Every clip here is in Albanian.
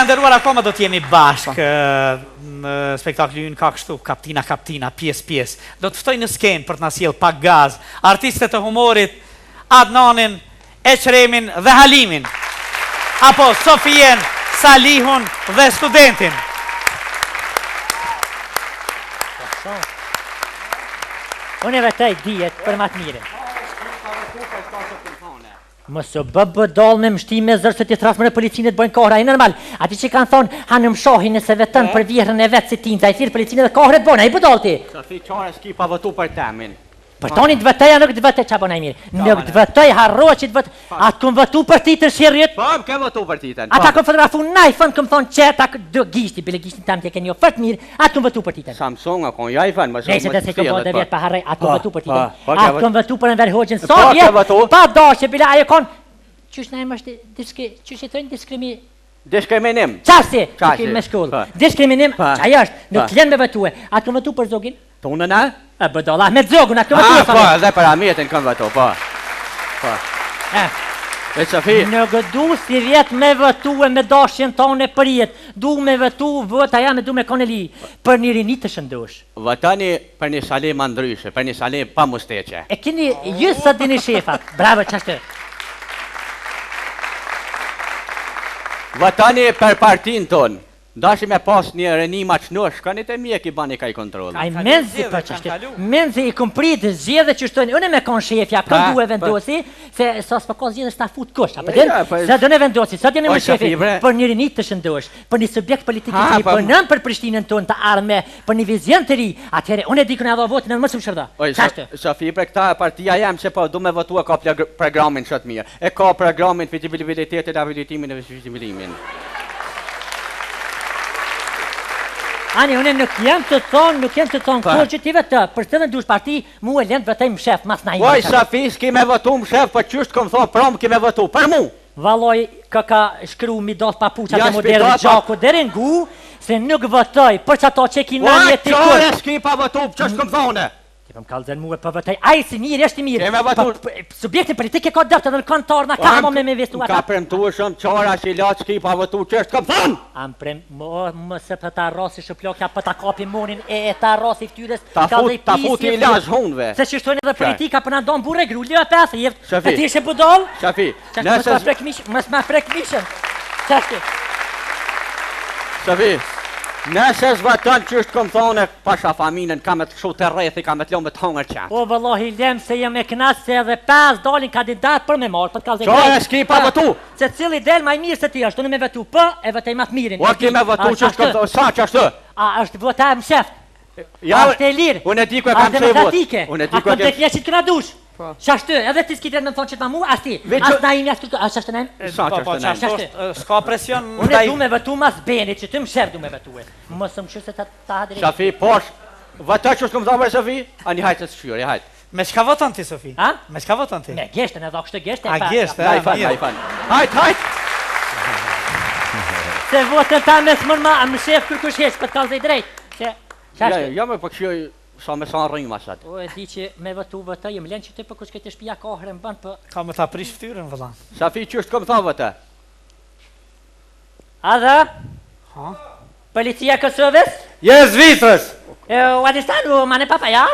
Goca e nderuar akoma do të jemi bashkë. Në spektakli ynë ka kështu, kaptina kaptina, pjesë pjesë. Do të ftoj në skenë për të na sjellë pak gaz artistët e humorit Adnanin, Eqremin dhe Halimin. Apo Sofien, Salihun dhe studentin. Unë e votoj dihet për ma të mirën. Mos u bë budall me m'shti me zor se t'i thras more policinë të bëjnë kohra, e normal. Ati që kanë thonë, hanë më shohin nëse voton për vjehrën e vet si tinza, i thirr policinë dhe kohre të bëjnë, ai budall ti. Safi qare s'ki pa votu për temin. Për tonin të votoj a nuk të votoj, qa bën ai mirë? Nuk të votoj, harroa që të votoj. A të kom votu për titën shirrit? Po, më ke votu për titën. A ta kom fotografu në iPhone, kom thonë që ta do gishti, bile gishtin tam t'e ke një fort mirë, a të kom votu për titën? Samsung, a kon jo iPhone, më shumë Nëse të se kom po dhe vjet pa harroj, a të kom po, votu për titën? Po, a të kom votu për Enver Hoxhën? Sa vjet? Pa dashje, bile ajo kon Qysh na është diskri, qysh i thonë diskrimi Diskriminim. Qasi, qasi. Me shkollë. Diskriminim, ajo është, nuk të lënë me votue. A të kom votu për Zogin? Tonën a? E budalla, Ahmet Zogun, a të kom votu? Po, edhe për Ahmetin kom votu, po. Po. E. E Safi. Nuk du si vjet me votue me dashjen tonë për jetë. Du me votu, vota jame du me konë e lirë. Për një rini të shëndosh. Votoni për një Sali ma ndryshe, për një Sali pa musteqe. E keni ju sa dini shefat. Bravo, qashtu. Votoni për partinë tonë. Dashi me pas një rini ma t'shnosh, shkoni te mjeki bani kaj kontroll. Ai menzi po qashtu, menzi i kom prit zgjedhjet që shtojnë, unë me kon shefja, kën du e vendosi, se sa s'po ka zgjedhje s'ta fut kush, apo din? Sa do ne vendosi, sa jeni më shefi, për një rini të shëndosh, për një subjekt politik i cili punon për Prishtinën tonë të ardhme, për një vizion të ri, atëherë unë e di kun e dha votën edhe mos më shërdha. Qashtu. Safi bre këta e partia jem që po du me votu e ka programin shumë të mirë. E ka programin fizibilitetin, habilitimin e fizibilimin. Ani, unë nuk jam të thonë, nuk jam të thonë, kur që ti vetë, për të dush parti, mu e lënë vetëm mshef, mas na Oj, Safi, s'ki me votu mshef, po qysh t'kom thonë, prom ki me votu, për mu! Valloj, ka ka shkru mi do papuça të modern gjaku deri në gu, se nuk votoj, për që ato që ki në një ti kur. Oj, s'ki pa votu, qysh t'kom thonë? Ti po më kallzon mua po votoj. Ai si njeri është i mirë. Keme votu. Po, subjekti politik e ka dëft edhe në kontor na ka mo me me investu ata. Ka premtuar shumë qara që i laç ki pa votu qysh t'kom thon. Am prem mo më se po ta rrasi shuplakja po ta kapi monin e e ta rrasi fytyrës. Ta fut ta futi i laç hunve. Se që shtojnë edhe politika po na don burrë gru, lë pesë jeft. E ti ishe budall? Shafi. Nëse mos ma prek mish, mos ma prek mishën. Çashtu. Shafi. Nëse s'voton qysh t'kom thonë pasha familjen kam me të lshu te rrethi kam me të lënë me të hongër qat. Po vallahi lem se jam e knaq se edhe pesë dalin kandidat për me marr, po të kallzoj. Çfarë s'ki pa votu? Se cili del ma i mirë se ti është, unë me votu po e votoj ma të mirin. O ki me votu qysh t'kom thonë, sa qashtu? A është vota e msheft? Ja, është e lirë. Unë e di ku e kam çoj votë. Unë e di ku e kam. A të dush? Po. Qashtu, edhe ti s'ki drejt me më thonë që ta mu, as ti. As Naimi, as këtu, as qashtu Naim? Sa po, po, qashtu Naim? Qashtu, s'ka presion Unë du me votu mas Benit, që ty më shef du me votu. Mos më kështu se ta ta drejt. Shafi, posh. Voto qysh t'kom thonë Sofi? Ani hajt të shkyri, hajt. Me çka voton ti Sofi? Ha? Me çka voton ti? Me gishtën, edhe kështu gisht e pa. A gisht, e, mirë. Hajt, hajt. Se votën ta me s'mën ma, më shef kërkush hiç, po të kallzoj drejt. Se, qashtu. Ja, ja, më po kështu Sa me sa rrima sot. O e di që me votu votoj, më lën që ti po kush këtë shtëpia ka herë bën po. Ka me ta prish fytyrën vëlla. Safi qysh t'kom thonë vote. A dhe? Ha? Policia e Kosovës? Je Zvicrës. E u understand u mane papa ja?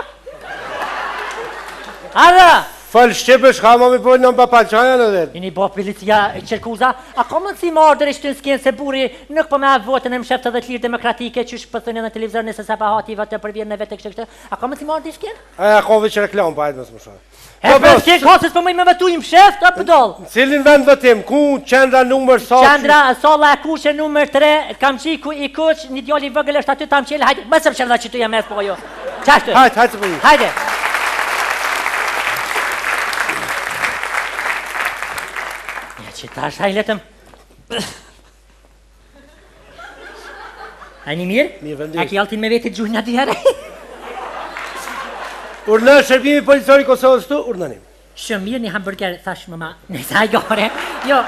A dhe? Fol shqip e shka ma mi po në pa palqaja në dhe. Ini bo policia qërkuza, a ka mundësi më ardhë deri në skenë se burri nuk po me votën e msheftë dhe të lirë demokratike qysh po thënë në televizor nëse sa pahati votë për vjen në vetë kështu kështu. A ka mundësi më ardhë në skenë? A ja ka veç reklam pa hajt mos më shoh. E po, po skenë ka se s'po më me votu i msheftë apo doll. Në cilin vend votim? Ku qendra numër sa? Qendra salla e kuqe numër 3, kamçiku i kuq, një djalë i vogël është aty ta mçel, hajde, mos më çerdha që tu jam po jo. Qashtu. Hajt, hajt se po. Hajde. Ja që tash hajde letëm. A një mirë? Mirë, vendim. A ki altin me vete gjuhë një dy herë? Urdhno shërbimi policor i Kosovës këtu, urdhnoni. Shumë mirë një hamburger, thash mëma, në sa gore. Jo.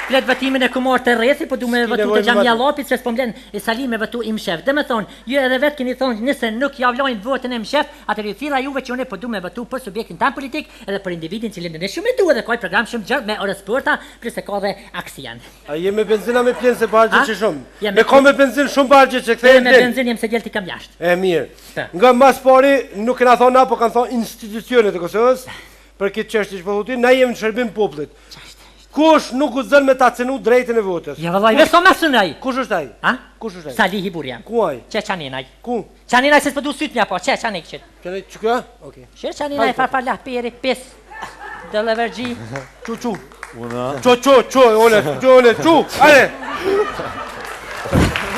Fletëvotimin e kum marrë te rrethi, po du me S'ki votu te nevojë me xhamia votu. Llapit se s'po m'len e Sali me votu i mshef. Domethonë, ju edhe vetë keni thonë nëse nuk ja vlojnë votën e mshef, atëherë ju thirra juve që unë po du me votu për subjektin tam politik edhe për individin cilin unë shumë e du edhe ka një program shumë gjerë me orosporta, plus e ka dhe aksion. A je me benzin a me plehn se po harxhe A? që shumë? Jem Me me ka me benzin shumë po harxhe që Edhe kthehen me plehn. benzin jem se djelti kam jashtë. E mirë. Po. Nga mas pari nuk kena thonë na, po kanë thonë institucionet e Kosovës për këtë çështje që po thotë, na jemi në shërbim popullit. Kush nuk guxon me ta cenu drejtën e votës? Ja vëllai, veç sa më sunaj. Kush është ai? A? Kush është ai? Salihi burri jam. Ku ai? Qe qaninaj. Ku? Qaninaj se s'po du syt mja po, qe qanin qe. Qe që kjo? Okej. Qe qaninaj far far lahperi, pis. Dëllevergji. Çu çu. Una. Çu çu çu, ole, çu ole, çu. Ale.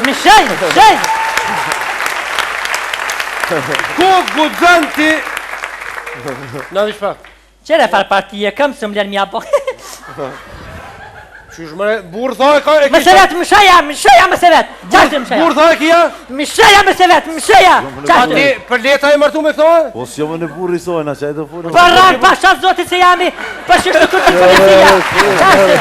Më shej, shej. Ku guxon ti? Na vish pak. Qere far partie, këm së më lën mja bo. Qysh mëre, burrë tha e ka e Më se vet, më sheja, më sheja, më se vet. Gjashtë më sheja. Burrë tha e kija? Më sheja, më se vet, më sheja. A Gjashtë. ti për letra e martu me këto? Po si jo më në burri sojna, që e të furë. Përran, pasha zotit se jami, për që shtë kërë të policia. Gjashtë.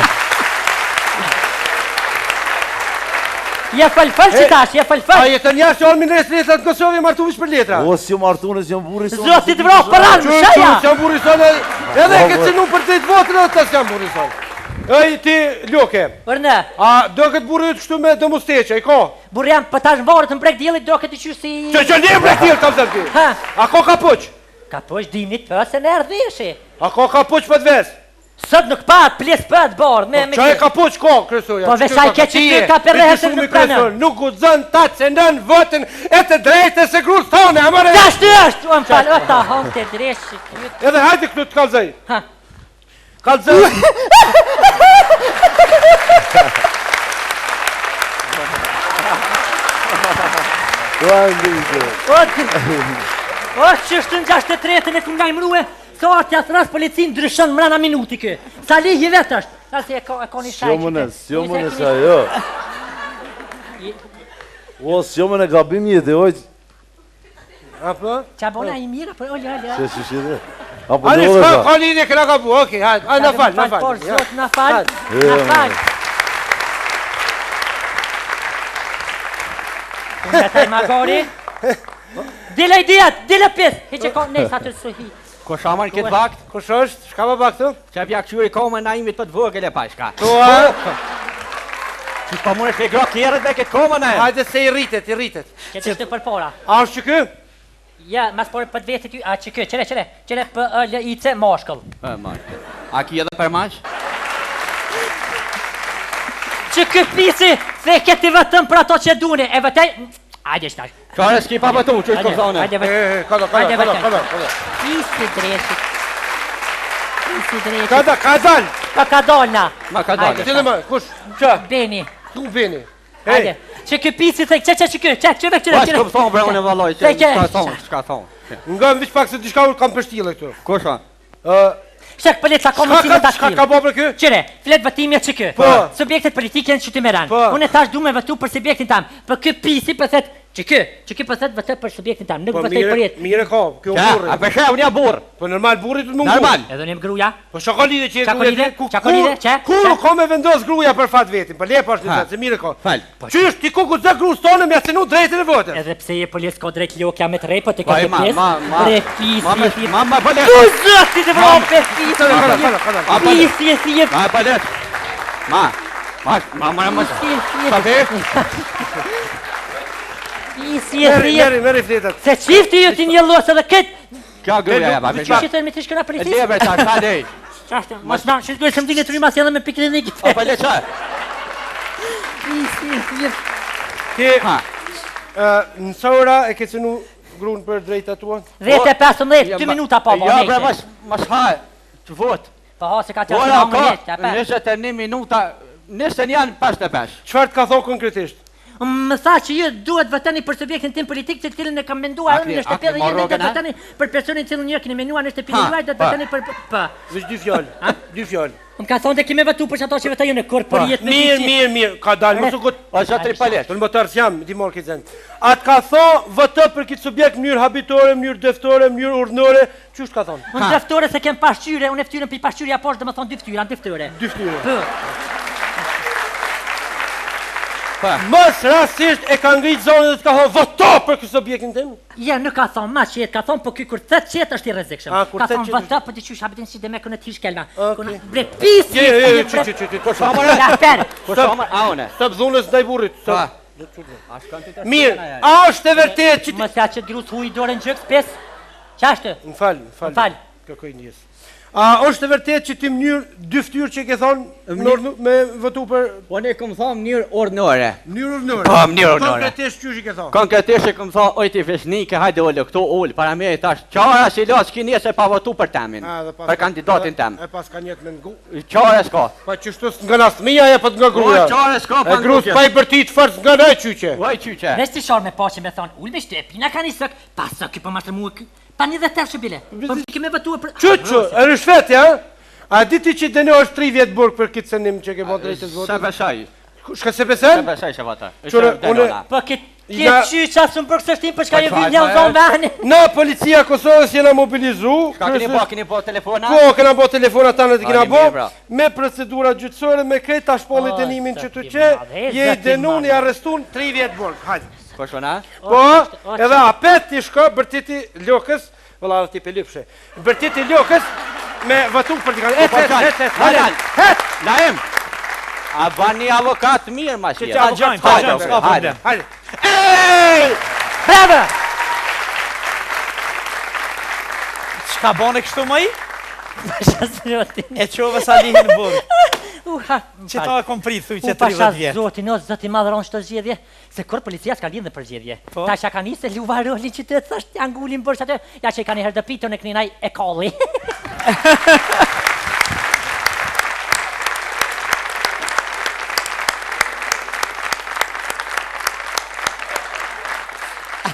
Je fal fal që tash, je fal A fal. jetën jashtë që armin res letra të Kosovë e martu veç për letra? Po si jo martu në si jam burri sojna. Zoti të vrau përran, më Qysh, sheja. qysh, jam burri sonë, edhe e këtë cenu për drejt votën edhe të s'jam burri sonë. Ej, ti, Loke, Ërne, a do këtë burri yt kështu me do musteqe, i ka? burri jam, po tash varet në breg diellit do këtë qysh si Që që një brek tjerë, kam thënë ti. Ha. A ka kapuq? Kapuq dimnit po se në erdhi A ka kapuq për të ves? Sot nuk pat, ples pat bardh me me. Qa e kapuq ka, kryesorja? Po veç ai keq që ty ka për rreth se nuk pranon. Nuk guxon ta cenon votën e të drejtës së gruas tonë, a more? Tash ty është, u më fal, o ta hong të drejtë. Edhe hajde këtu të kallzoj. Ha. Kallzoj. O, o që është në 63-ën e kum lajmërue, sa atja thras policin ndryshon mrena minuti kë. Salihi vetë është. Sa si e ka, e ka një Si shaj. jo më në, si jo më në sa jo. O, si jo më në gabim jeti, oj, Apo? Qa bona i mirë, apo ole, ole. që që që dhe. Apo Ani ndodhe s'ka sa. ka lidhje kena gabu. Okej, hajde, hajde na fal, na fal. Por, Ja. zot, na fal, Hajde. na fal. Unë taj magari. Dile i dijat, dile pis. Hiq e ka, nej, sa të suhi. Kush a marrë këtë vakt? Kush është? Shka më bak këtu? Që pja kqyri komën Naimit për të vogël e pashka. Tu a? Që s'po mund e gra kjerët me këtë komën e. Hajde se i rritet, i rritet. Këtë është përpara. A është që ky? Ja, mas por për të vetë ty, a që kë, qëre, qëre, qëre, P, E, L, I, C, mashkull. E, mashkull. A ki edhe për mash? Që kë pisi, the këtë vetëm për ato që dune, e vëtej, ajde shtash. Qare s'ki pa bëtu, që është thonë? Hajde, E, vëtej. e, kada, kada, Hajde, kada, vëtej. kada, kada. Pisi dreshit. Pisi dreshit. Kada, ka dal. Ka ka dal na. Ma ka dal. Hajde, Cili më, kush? Qa? Beni. Ku veni? Hajde. Që kë pisi, the, që, që, që kë, që, që, që, Pa, që, s'ko thonë bre unë valloj, që Dhe ke- s'ka thonë, s'ka thonë. Nga më veç pak se diçka unë kam pështille këtu. Kush a? Ë, Shek polica ka Shka mundësi ka me ta shka kthim. ka bo për ky? Qyre, flet votimja që kë. Po. Subjektet politike janë qyty me ran. Po. Unë tash du me votu për subjektin tam. Po ky pisi po thet që kë, që kë po thet votë për subjektin tam, nuk Po votoj mire, për jetë. mire ka, kjo Ja, burri. a peshe, unë jam burr. Po normal burri të mungu. Normal. Edhe unë jam gruaja. Po çka ka lidhje që je Çka ka gruaja lidhje? ti? Ku- Çka ka lidhje? kur- Çe? Kur Çe? ka me vendos gruaja për fat vetin? Po lepo është një Ha. zë, se mire ka. Fal. Qysh ti ku ku zë gruas tonë më cenu drejtën e votës? Edhe pse je polic ka drejt lokja me të repo të Po, ka e, të ma, pjesë. ma, ma. Bre pisi, Ma, ma, si. ma, ma, po le. Tu zoti të vrapë pisi. Kala, kala, kala, kala. A, po le. Pisi, si e Ma, po le. Ma, ma, ma, ma, ma. pisi, si Sa e be? pisi, e Merri, si. merri, merri fletat. Se çifti ju ti një llos edhe kët. Kjo gruaja, ja, pa Që peshe. që thënë me të shkëna E policisë? le bre tash, ha lej. Qashtë, mos na, që të më dini të ryma si edhe me piklinik. A po le qa? Pisi, si. Ti Ha. ë, në sa ora e ke cenu gruan për drejtat tua? 10 e 15, 2 ma- minuta pa Jo, po. bre, mos, mos ha. Të vot. Po ha se ka të Ora në ka një, pa. 21 minuta, 21 55. Çfarë të ka thonë konkretisht? Më tha që ju duhet votoni për subjektin tim politik të cilin e kam menduar A unë në kni- a shtëpi kni dhe ju marrë nuk do të rrogën, a? votoni për personin të cilin ju keni menduar në shtëpinë Ha, juaj, do të pa. votoni për po. Veç dy fjalë. Dy fjalë. Më ka thonë të kemi votu për ato që votoj unë kur për jetë me Mirë, ditë që- mirë, mirë. Ka dalë, mos u kot. O zotri Palesh. Unë motor s'jam, di marr këtë zend. A të ka thonë voto për këtë subjekt në mënyrë habitore, në mënyrë dëftore, në mënyrë urdhënore, qysh ka thonë? Unë dëftore se kem pasqyre, unë e fytyrën pi pasqyrja poshtë, do të thonë dy fytyra, dy fytyre. Dy fytyra. Po. Pa. Mos rastisht e ka ngrit zonin dhe të ka thonë voto për këtë subjektin tim? Ja, nuk ka thonë, ma qetë, ka thonë, po ky kur thet qetë është i rrezikshëm. A, kur Ka thet thonë qetë voto, po ti qysh habidin si demek unë të hish kelma. Okej. Kuna, bre pis, Jo, jo, jo, çi çi çi. Po sa more? Ja, per. Po sa more? A une? Stop dhunës ndaj burrit. Pa. Stop. A shkon ti tash? Mirë, a është e vërtetë që ti Mos ja që grus huj dorën gjoks, pes. Qashtu? Më fal, më fal. Më fal. Kërkoj ndjesë. A është e vërtetë që ti mënyrë dy fytyrë që i ke thonë në orë me votu për Po ne kom thonë mënyrë urdhnore. mënyrë urdhnore? Po, mënyrë urdhnore. Konkretisht qysh i ke thonë? Konkretisht e kom thonë, oj ti fisnike, hajde ulu këtu, ul, para me tash, qara si las ki nese pa votu për temin, A, dhe pas për kandidatin tem. E pas ka njet me ngu. Qare s'ka. Pa qështu s'ngan as fëmija e po të nga gruaja. Po, qare s'ka pa E grus ngutje. pa i bërtit fort s'ngan e qyqe. Oj qyqe. Veç ti shorë me paqe me thonë, ul me shtëpi, na ka një sëk, pa sëk, po mashtër mua, pa një dhe tërë që bile. Po më ke me votua për... Qyqe, e ryshfet, ja? A di ti që dënohesh 3 vjet burg për këtë cënim që ke bërë drejtës Se votës? besoj, Shka se se besen? besoj se vota. Qyre, une- Po këtë Na- këtë qyqa së më për këtë shtim, për çka Po, je çfarë, vinë janë çfarë? zonë vani. Na policia e Kosovës jena mobilizu. Ka keni kryesisht- bo, keni bo telefona? Po, kena bo telefona tanë të kena A, bo, mirë, pra. me procedura gjyqësore, me krejt ta shpalli O, dënimin që zoti tu qe, madh, e, je i zoti dënun, madh. i arrestun, 3 vjet burg, hajde. Po shona? Po, o, edhe apet ti shko, bërtiti lokës, vëlla edhe ti pëlypshe, bërtiti lokës, me votu për të kanë, et, Po, et, et, et, Hajde, hajde, het, Naim! A ban një avokat mirë, ma shje. Ta gjojmë, ta gjojmë, s'ka problem. hajde. Bravo! Çka bone kështu më i? Pasha zotin. E qove Salihin në burg. Uha, Që ta e kom prit, thuj U që pasha 30 vjet. zotin, o zoti madhëron çdo zgjedhje, se kur policia s'ka lidhje për zgjedhje. Po. Tash ja ka nisë luva rolin që të thash ja ngulin borx aty, ja që i ka një herë dëpitën e kninaj e kalli.